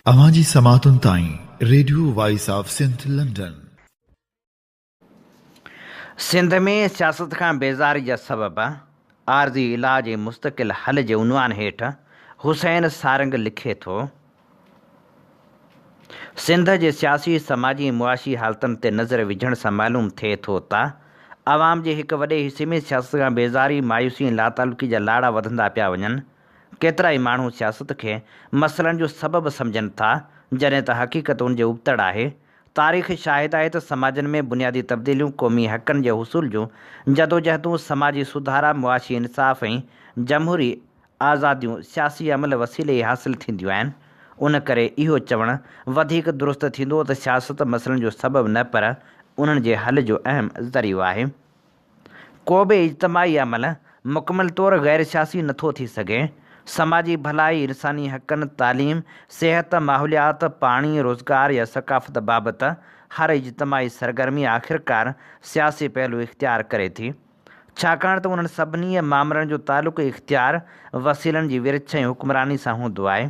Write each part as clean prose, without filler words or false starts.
اوهان جي سماعتن تائين radio voice of Sindh London. Sindh ۾ سياست کان بيزاري جا سبب، عارضي علاج ۽ مستقل حل جي عنوان هيٺ حسين سارنگ لکي ٿو، سنڌ جي سياسي، سماجي ۽ معاشي حالتن تي نظر وجهڻ سان معلوم ٿئي ٿو ته عوام جي هڪ وڏي حصي ۾ سياست کان بيزاري، مايوسي ۽ لاتعلقي جا لاڙا وڌندا پيا وڃن. ڪيترائي ماڻهو سياست کي مسئلن جو سبب سمجهن ٿا، جڏهن ته حقيقت ان جي ابتڙ آهي. تاريخ شاهد آهي ته سماجن ۾ بنيادي تبديليون، قومي حقن جي حصول جون جدوجهدون، سماجي سڌارا، معاشي انصاف ۽ جمهوري آزاديون سياسي عمل وسيلي ئي حاصل ٿينديون آهن. ان ڪري اهو چوڻ وڌيڪ درست ٿيندو ته سياست مسئلن جو سبب نه پر انهن جي حل جو اهم ذريعو آهي. ڪو به اجتماعي عمل مڪمل طور غير سياسي نٿو ٿي سگهي. سماجي ڀلائي، انساني حقن، تعليم، صحت، ماحوليات، پاڻي، روزگار يا ثقافت بابت هر اجتماعي سرگرمي آخرڪار سياسي پهلو اختيار ڪري ٿي. ڇاڪاڻ ته انهن سڀني مامرن جو تعلق اختيار، وسيلن جي ورڇ ۽ حڪمراني سان هوندو آهي.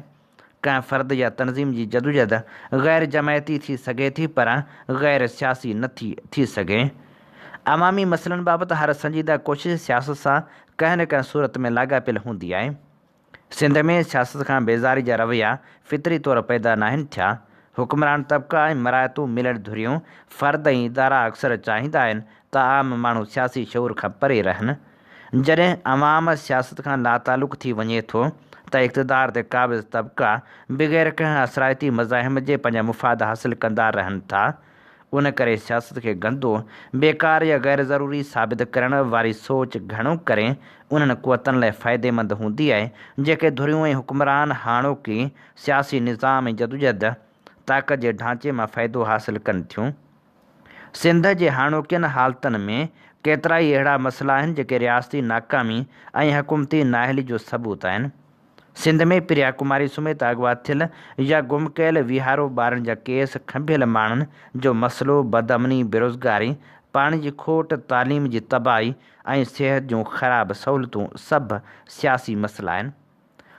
ڪنهن فرد يا تنظيم جي جدوجهد غير جماعتي ٿي سگهي ٿي پر غير سياسي نه ٿي ٿي سگهي. عوامي مسئلن بابت هر سنجيده ڪوشش سياست سان ڪنهن نه ڪنهن صورت ۾ لاڳاپيل هوندي آهي. سنڌ ۾ سياست کان بيزاري جا رويا فطري طور پيدا ناهن ٿيا. حڪمران طبقا ۽ مراعتون ملڻ ڌريون، فرد ۽ ادارا اڪثر چاهيندا آهن ته عام ماڻهو سياسي شعور کان پري رهن. جڏهن عوام سياست کان لاتعلق ٿي وڃي ٿو ته اقتدار تي قابض طبقا بغير ڪنهن اثرائتي مزاحمت جي پنهنجا مفاد حاصل ڪندا رهن ٿا. ان ڪري سياست کي گندو، بيڪار يا غير ضروري ثابت ڪرڻ واري سوچ گهڻو ڪري انهن قوتن لاء فائديمند هوندي آهي جيڪي ڌريون ۽ حڪمران هاڻوڪي سياسي نظام ۽ جدوجهد طاقت جي ڍانچي مان فائدو حاصل ڪن ٿيون. سنڌ جي هاڻوڪين حالتن ۾ ڪيترائي اهڙا مسئلا آهن جيڪي رياستي ناڪامي ۽ حڪومتي نااهلي جو ثبوت آهن. سنڌ ۾ پريا ڪماري سميت اغوا ٿيل يا گم ڪيل ويهارو ٻارن جا ڪيس، کنڀيل ماڻهن جو مسئلو، بدامني، بيروزگاري، پاڻي جي کوٽ، تعليم جي تباهي ۽ صحت جون خراب سهولتون سڀ سياسي مسئلا آهن.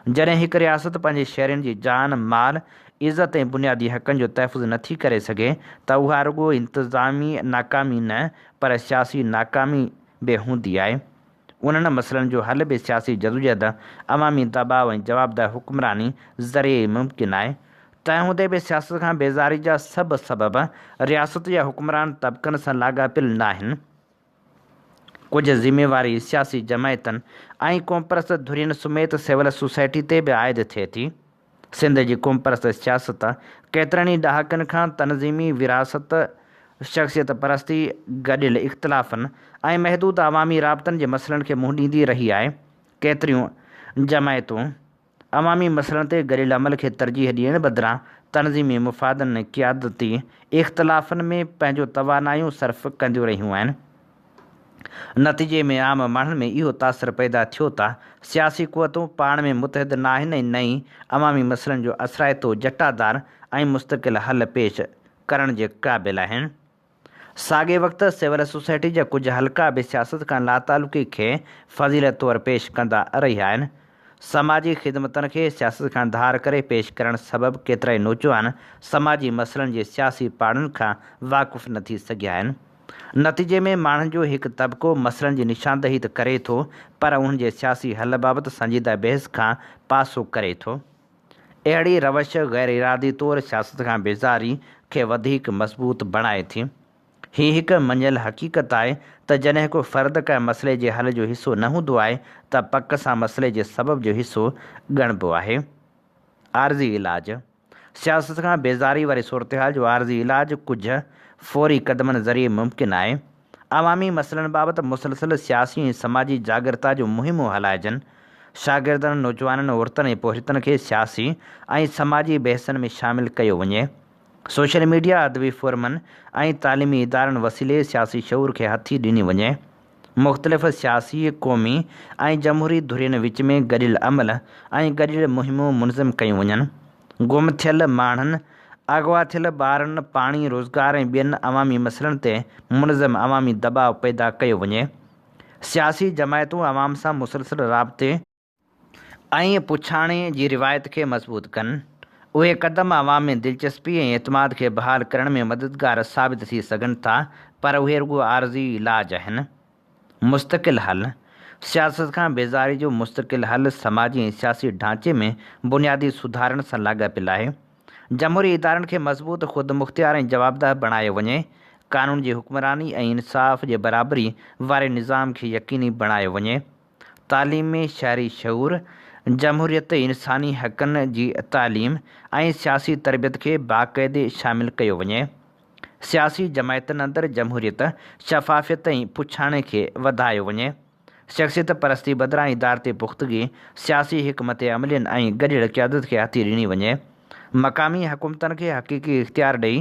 جڏهن هڪ رياست پنهنجي شهرين جي جان، مال، عزت ۽ بنيادي حقن جو تحفظ نٿي ڪري سگهي ته اها رڳو انتظامي ناڪامي نه پر سياسي ناڪامي به هوندي آهي. انهن مسئلن جو حل به سياسي جدوجهد، عوامي دٻاء ۽ جوابده حڪمراني ذريعي ئي ممڪن آهي. تنهن هوندي به سياست کان بيزاري جا سڀ سبب رياست يا حڪمران طبقن سان لاڳاپيل ناهن. ڪجهه ذميواري سياسي جماعتن ۽ قومپرست ڌرين سميت سول سوسائٽي تي به عائد ٿئي ٿي. سنڌ جي قومپرست سياست ڪيترن ئي ڏهاڪن کان تنظيمي ورهاست، شخصيت پرستي، گڏيل اختلافن ۽ محدود عوامي رابطن جي مسئلن کي منهن ڏيندي رهي آهي. ڪيتريون جماعتون. عوامي مسئلن تي گڏيل عمل کي ترجيح ڏيڻ بدران تنظيمي مفادن ۽ قيادتي اختلافن ۾ پنهنجون توانايون صرف ڪنديون رهيون آهن. نتيجي ۾ عام ماڻهن ۾ اهو تاثر پيدا ٿيو ته سياسي قوتون پاڻ ۾ متحد ناهن ۽ نه ئي عوامي مسئلن جو اثرائتو، جٽادار ۽ مستقل حل پيش ڪرڻ جي قابل آهن. ساڳئي وقت سول سوسائٽي جا ڪجهه حلقا به سياست کان لاتعلقي کي فضيلت طور پيش ڪندا رهيا آهن. سماجي خدمتن کي سياست کان ڌار ڪري پيش ڪرڻ سبب ڪيترائي نوجوان سماجي مسئلن جي سياسي پاڙن کان واقف نه ٿي سگهيا آهن. نتيجي ۾ ماڻهن جو هڪ طبقو مسئلن جي نشاندهي ته ڪري ٿو پر انهن جي سياسي حل بابت سنجيده بحث کان پاسو ڪري ٿو. اهڙي روش غير ارادي طور سياست کان بيزاري کي وڌيڪ مضبوط بڻائي ٿي. هي هڪ مڃيل حقيقت آهي ته جڏهن ڪو فرد ڪنهن مسئلي جي حل جو حصو نه هوندو آهي ته پڪ سان مسئلي جي سبب جو حصو ڳڻبو آهي. عارضي علاج، سياست کان بيزاري واري صورتحال جو عارضي علاج ڪجهه فوري قدمن ذريعي ممڪن آهي. عوامي مسئلن بابت مسلسل سياسي ۽ سماجي جاڳرتا جون مهمون هلائجن، شاگردن، نوجوانن، عورتن ۽ پورهيتن کي سياسي ۽ سماجي بحثن ۾ شامل ڪيو وڃي. سوشل ميڊيا، ادبي فورمن ۽ تعليمي ادارن وسيلي سياسي شعور کي هٿي ڏني وڃي. مختلف سياسي، قومي ۽ جمهوري ڌرين وچ ۾ گڏيل عمل ۽ گڏيل مهمون منظم ڪيون وڃن. گم ٿيل ماڻهن، اغوا ٿيل ٻارن، پاڻي، روزگار ۽ ٻين عوامي مسئلن تي منظم عوامي دٻاء پيدا ڪيو وڃي. سياسي جماعتون عوام سان مسلسل رابطي ۽ پڇاڻي جي روايت کي مضبوط ڪن. اهي قدم عوام ۾ دلچسپي ۽ اعتماد کي بحال ڪرڻ ۾ مددگار ثابت ٿي سگهن ٿا، پر اهي رڳو عارضي علاج آهن. مستقل حل، سياست کان بيزاري جو مستقل حل سماجي ۽ سياسي ڍانچي ۾ بنيادي سڌارن سان لاڳاپيل آهي. جمهوري ادارن کي مضبوط، خودمختيار ۽ جوابده بڻايو وڃي. قانون جي حڪمراني ۽ انصاف جي برابري واري نظام کي يقيني بڻايو وڃي. تعليم ۾ شهري شعور، جمهوريت، انساني حقن جي تعليم ۽ سياسي تربيت کي باقاعدي شامل ڪيو وڃي. سياسي جماعتن اندر جمهوريت، شفافيت ۽ پڇاڻي کي وڌايو وڃي. شخصيت پرستي بدران ادارتي پختگي، سياسي حڪمت عملين ۽ گڏيل قيادت کي هٿي ڏني وڃي. مقامي حڪومتن کي حقيقي اختيار ڏئي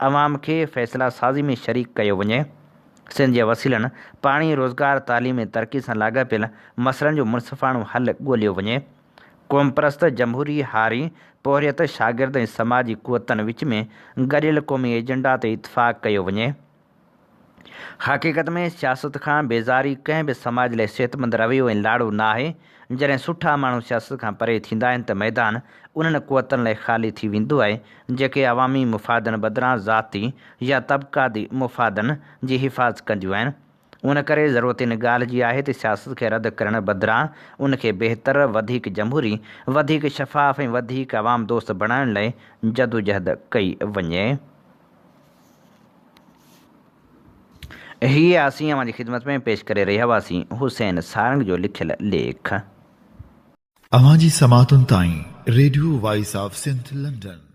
عوام کي فيصلا سازي ۾ شريڪ ڪيو وڃي. سنڌ جي وسيلن، پاڻي، روزگار، تعليم ۽ ترقي سان لاڳاپيل مسئلن جو منصفاڻو حل ڳوليو وڃي. قومپرست، جمهوري، هاري، پورهيت، شاگرد ۽ سماجي قوتن وچ ۾ گڏيل قومي ايجنڊا تي اتفاق ڪيو وڃي. حقيقت ۾ سياست کان بيزاري ڪنهن به سماج لاء صحتمند رويو ۽ لاڙو نه آهي. جڏهن سٺا ماڻهو سياست کان پري ٿيندا آهن ته ميدان انهن قوتن لاء خالي ٿي ويندو آهي، جيڪي عوامي مفادن بدران ذاتي يا طبقاتي مفادن جي حفاظت ڪنديون آهن. ان ڪري ضرورت ان ڳالهه جي آهي ته سياست کي رد ڪرڻ بدران ان کي بهتر، وڌيڪ جمهوري، وڌيڪ شفاف ۽ وڌيڪ عوام دوست بڻائڻ لاء جدوجهد ڪئي وڃي. هيء اسين اوهان جي خدمت ۾ پيش ڪري رهيا هئاسين حسين سارنگ جو لکيل ليک. اوهان جي سماعتن تائين radio voice of Sindh London.